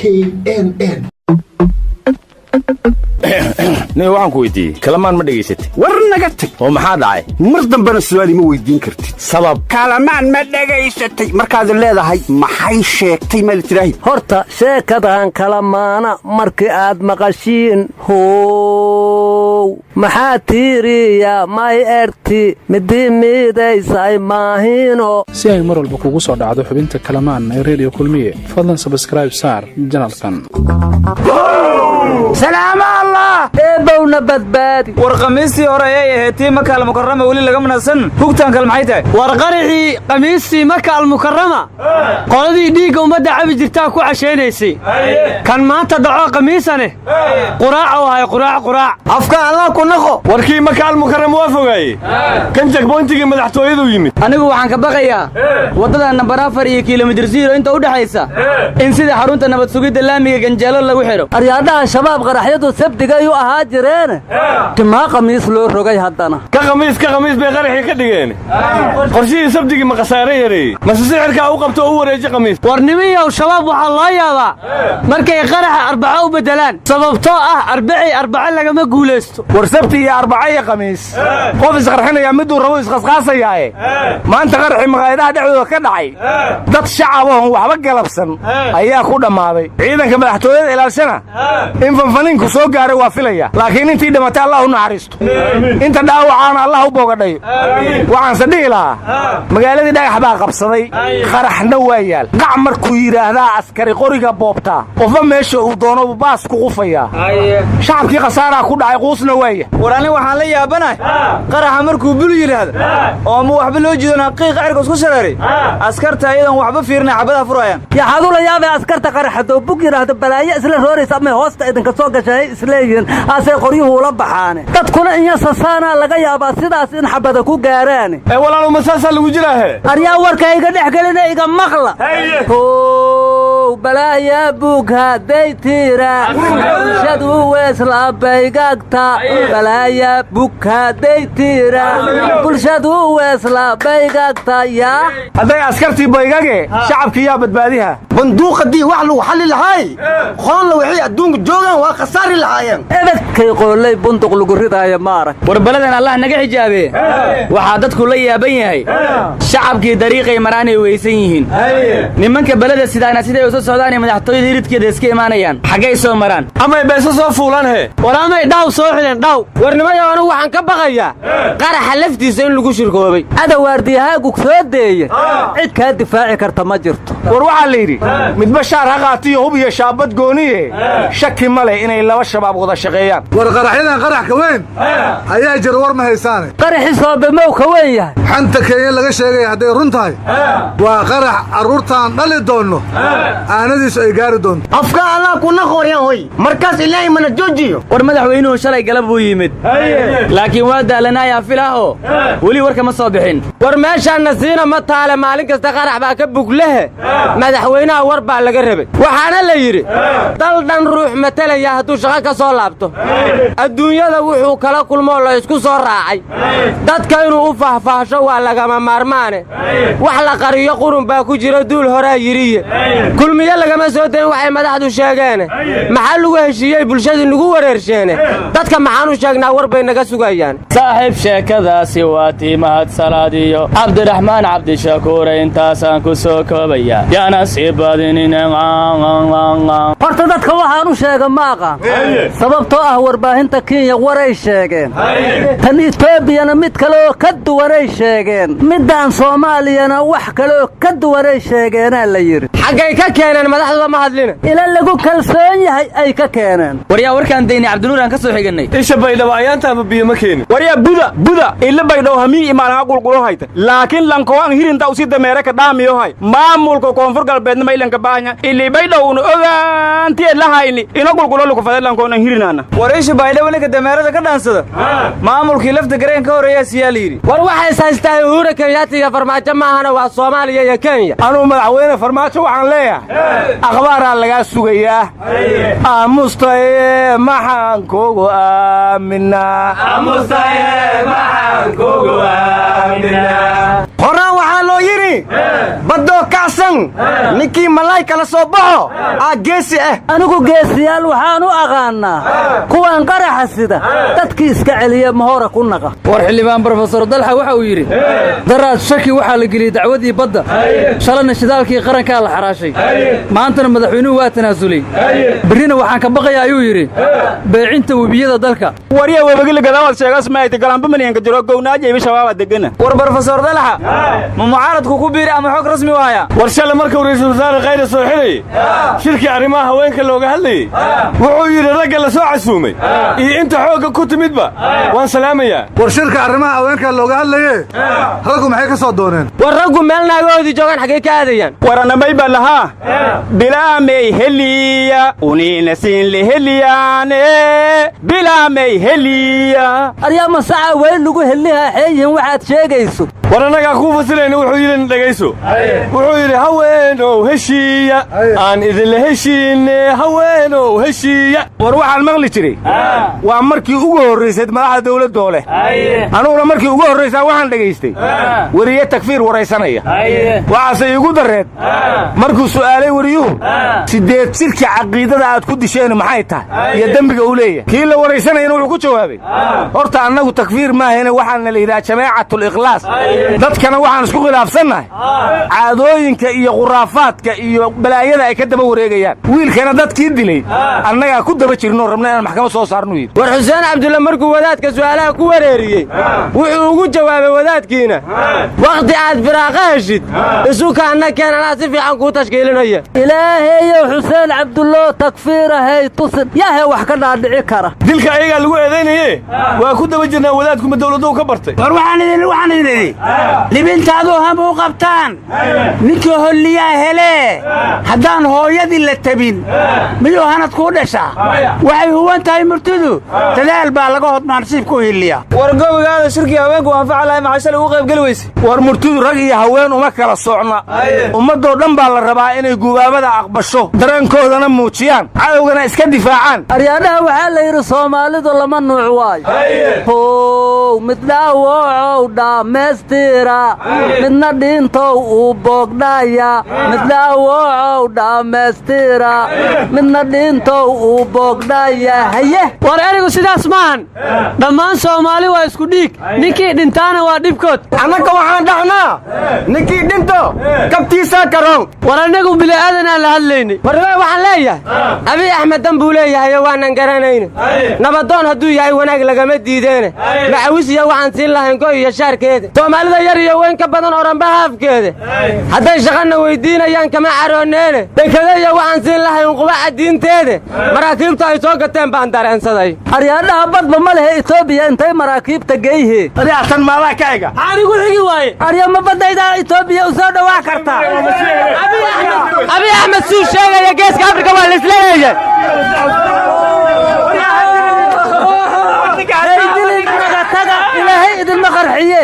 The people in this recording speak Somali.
KNN. Nin, waxaan ku weydiiyey, Kalamaan ma dhegaysatay? War naga tag. Oo maxaa dhacay? Mar dambena su'aal ima weydiin kartid. Sabab? Kalamaan ma dhegaysatay markaad leedahay maxay sheegtay maal tiraahi. Horta sheekadan Kalamaana markii aad maqashiin, how maxaa tiiriya may erti midii miidaysay maahino. Si ay mar walba kugu soo dhacdo xubinta Kalamaan ee Reediyo Kulmiye, fadlan subscribe saar channelkan. Salaamo Allah, eebbowna badbaadi. War khamiistii hore ayay ahayd tii Maka Almukarama, weli lagama nasan. Hugtaan kale maxay tahay? War qarixii khamiistii Maka Almukarama qoladii dhiigga ummadda cabi jirtaa ku cashaynaysay. Kan maanta dhaco khamiisane quraac u ahay, quraac, quraac. Afka Allah ku naqo. Warkii Maka Almukarama waa fogaaye, kan checkpointigii madaxtooyaduu yimid. Anigu waxaan ka baqayaa waddada nambar 4 iyo kilomitir 0 inta u dhexaysa in sida xarunta nabad sugidda laamiga ganjeelo lagu xidho. Aryaadhaha, Shabaab qaraxyadu sabdigay u ahaa jireene, timaa khamiis loo rogay haddana? Ka khamiis, ka khamiis bay qaraxii ka dhigeen. Qorshihii sabdigii ma khasaare yareeyey mase sixirkaa u qabto oo u wareeji khamiis? War niminyow, Shabaab waxaa loo yaabaa markay qaraxa Arbaco u beddelaan, sababtoo ah arbacii arbaco lagama guulaysto. War sabti iyo arbaco iyo khamiis qof isqarxinayaa miduu rabo isqasqaasayaaye, maanta qaraxii maqaayadaha dhexdooda ka dhacay dad shacabahon waxba galabsan ayaa ku dhammaaday. Ciidanka madaxtooyada ilaalshana in fanfaniinku soo gaaray waa filaya, laakiin intii dhimatay Allah u naxariisto, inta dhaawacaana Allah u boogadhayo. Waxaanse dhihi lahaa, magaaladii dhagax baa qabsaday, qaraxna waa yaal. Qac markuu yidhaahdaa askari qoriga boobtaa, qofba meesha uu doono baas ku qufayaa. Shacabkii khasaaraa ku dhacay, quusna waaya. War ani waxaan la yaabanahay qaraxa markuu bul yidhaahdo oo ama waxba loo jiidona qiiqa cirka isku shareeray, askarta ayadoon waxba fiirinay xabadaha furayaan. Yaxaad ula yaabay? Askarta qaraxadoo bug yidhaahdo balaayo isla rooraysa amay hoosta idinka soo gashay isleeyihiin, aasay qoryuhu ula baxaane. Dadkuna inya sasaanaa laga yaabaa sidaas in xabada ku gaaraane. Ee walaalow, ma saasaa lagu jiraahe? Aryaa, warka iga dhex gelina, iga maqla. How balaaya bug hadday tiira, bulshadu weesla baygagta. Balaaya bug hadday tiira, bulshadu weesla baygagta yaa. Hadday askartii baygage, shacabkii yaa badbaadiha? Banduuqadii wax lagu xalli lahaay, qoonla waxay adduunka joogaan waa khasaari lahaayeen. Ebedkay qoolay bunduq lagu ridaaya ma arag. War baladan Allah naga xijaabee, waxaa dadku la yaaban yahay shacabkii dariiqay maraanay weysan yihiin. Nimanka beleda sidaana siday usa socdaanay madaxtooyada iridkeeda iska imaanayaan, xaggay soo maraan? Amay beesa soo fuulaan he. War amay dhaw soo xidhan dhaw. War nimayo, anugu waxaan ka baqayaa qaraxa laftiisa in lagu shirkoobay. Adawaardiyahaagu soo deeye, cid kaa difaaci karta ma jirto. War waxaa la yidhi, midba shaar ha qaatiyo hub iyo shaabad gooniye, shaki ma leh inay laba Shabaab wada shaqeeyaan. War qaraxyadan qarax ka weyn ayaa jira, war ma haysaane. Qaraxi soobemow ka weyn yahay? Xanta Kenya laga sheegaya hadday run tahay, waa qarax carruurtaan dhali doonno aanadiisu ay gaari doonto. Afka Allah kuna qooryan hoy, markaas Ilaahay mana joojiyo. War madaxweynuhu shalay galab buu yimid, laakiin waa daalanayaa filah oo weli warka ma soo bixin. War meeshaanna siina ma taale, maalin kasta qarax baa ka buglehe, madaxweynaha war baa laga rabay. Waxaana la yidhi, dal dhan ruux matalaya hadduu shaqo ka soo laabto, adduunyada wuxuu kala kulmoo la isku soo raacay dadka inuu u faahfaahsho waa lagama maarmaane. Wax la qariyo qurun baa ku jira, duul horaa yidhiye. Kulmiye lagama soo dayn waxay madaxdu sheegeene. Maxaa lagu heshiiyey bulshadii nagu wareersheene? Dadka maxaan u sheegnaa? War bay naga sugayaan. Saaxiib, sheekadaasi waa tii Mahad Salaadiyo Cabdiraxmaan Cabdishakuure, intaasaan ku soo koobaya, yaana sii badinin. Horta dadka waxaan u sheega ma aqaan, sababtoo ah warbaahinta Kenya waray sheegeen, tan Etoobiyana mid kale oo ka duwanay sheegeen, middaan Soomaaliyana wax kale oo ka duwanay sheegeenaa la yidhi. Xaggay ka keeneen? Madaxdooda ma hadlina. Ila lagu kalsoon yahay ay ka keeneen. Waryaa, warkaan daynay Cabdinuur aan ka soo xigannay. Isha Baydhabo ayaantaaba biyo ma keenin. Waryaa, buda buda ila Baydhabo hamii imaanaha qulqulo hayta, laakiin lankowan hirinta usi dameere ka dhaamiyo hay. Maamulka Koonfur Galbeedna ma ilanka baahanya ili Baydhabo una ogaantiye lahayni ina qulqulo lukufade lankoonan hirinaana. War isha Baydhabo ninka dameerada ka dhaansada maamulkii Lafta Gareen ka horreeyaa siyaa la yidhi. War waxays haystaa Uhura Kenyatta iyo Farmaajo maahana, waa Soomaaliya iyo Kenya. Anuu madaxweyne Farmaajo waxaan leeyahay, akhbaaraa lagaa sugayaa. Aamustaye, maxaan kugu aaminaa? Horaan waxaa loo yidhi, baddoo kacsan ninkii malaay kala soo baxo aa geesi ah. Anigu geesiyaal waxaan u aqaanaa kuwaan qaraxa sida dadkii iska celiya mahora ku naqa. War xildhibaan brofesor Dalxa waxa uu yidhi daraad shaki waxaa la geliyey dacwadii badda, shalayna shidaalkii qarankaa la xaraashay, maantana madaxweynuhu waa tanaasulay, berrina waxaan ka baqayaa ayuu yidhi beecinta webiyada dalka. Warya webagila gadaawad sheegas maayta galanba maniyanka jiro gownaaja ibi shabaaba degana. War brofesor Dalxa ma mucaaradku ku biiri ama xog rasmi waaya? War shalay markuu ra'iisul wasaare Khayre soo xirayey shirkii arrimaha haweenka looga hadlayey, wuxuu yidhi ragga la soo casuumay iyo inta xoogga ku timidba waan salaamayaa. War shirka arrimaha haweenka looga hadlaye raggu maxay ka soo dooneen? War raggu meel naagahoodii joogaan xaggay ka aadayaan? Waranamay baa lahaa bilaamay heliya uniina siin leheliyaane bilaamay heliya. Aryaa masaca weyn lagu helihaa xeeyihin waxaad sheegayso. War annagaa kuu fasirayna, wuxuu yidhi dhegayso, wuxuu yidhi haweenow heshiiya aan idinla heshiine, haweenow heshiiya. War waxaan maqli jiray waa markii ugu horraysayd madaxda dawladdoo leh. Anuguna markii ugu horraysaa waxaan dhegaystay weriye takfiir waraysanaya. Waxaase iigu darreed markuu su'aalay weriyuhu 8 jirka caqiidada aad ku disheen maxay tahay iyo dembiga uu leeyahay. Kii la waraysanayana wuxuu ku jawaabay horta annagu takfiir maahayne waxaana la yidhaha jamaacatul ikhlaas, dadkana waxaan isku khilaafsannahay caadooyinka iyo khuraafaadka iyo balaayada ay ka daba wareegayaan. Wiilkana dadkii dilay annagaa ku daba jirnoo rabna inaan maxkamad soo saarnu yidhi. War Xuseen Cabdulle markuu wadaadka su'aalaha ku wareeriyey wuxuu ugu jawaabay wadaadkiina wakhti aad firaaqa heshid isu kaanna keen anaa si fiican kuu tashkiilinaya. Ilaahayow Xuseen Cabdullo takfiirahay tusin yahe wax ka dhaadhici kara. Dilka ayagaa lagu eedaynaye waa ku daba jirnaa wadaadkuma dawladuhu ka bartay. War waxaan idin idhi libintaadu ham u qabtaan ninkii holliyaa helee haddaan hooyadii la tabin miyuu hanad kuu dhashaa? Waxay huwan tahay murtidu dadaal baa laga hodmaa nasiib ku hiliya. War gobogaada shirkii haweenku anfaca lahay maxaa shalay ugu qaybgeli weyse? War murtidu rag iyo haween uma kala socna, ummaddoo dhan baa la rabaa inay gubaabada aqbasho, dareenkoodana muujiyaan, cadowgana iska difaacaan. Aryaadhaha waxaa la yidhi Soomaalidu lama nuuc waayo, how mid dhaawocow dhammaystira midna dhintow uu boogdhaya, mid dhaawocow dhammaystira midna dhintow uu boogdhaya. Haye war erigu sidaas maahan, dhammaan Soomaali waa isku dhiig, ninkii dhintaana waa dhibkood. Annaga waxaan dhahnaa ninkii dhinto kabtiisaa karoon. War annagu bili'aadan aan la hadlaynay. War waxaan leeyahay Abiy Axmed dan buu leeyahay waanan garanayne, nabadoon hadduu yahay wanaag lagama diideene, macawisiya waxaan siin lahayn goy iyo shaarkeeda, Soomaalida yar iyo weyn ka badan oranba haafkeeda, hadday shaqana weydiinayaan kama carooneene, dekedaya waxaan siin lahayn qubaca diinteeda, maraakiibta ay soo gateen baan dareensaday. Aryaadhaha badba ma lehe Itoobiya intay maraakiibta geyhe. Aryaatan maadaa ka ega anigu xigi waaye. Arya ma badayda Itoobiya u soo dhawaa kartaa? Abiy Axmed suu sheegaya geeska Afrika waa la isla leeyahay. Ilaahay idinma qarxiye.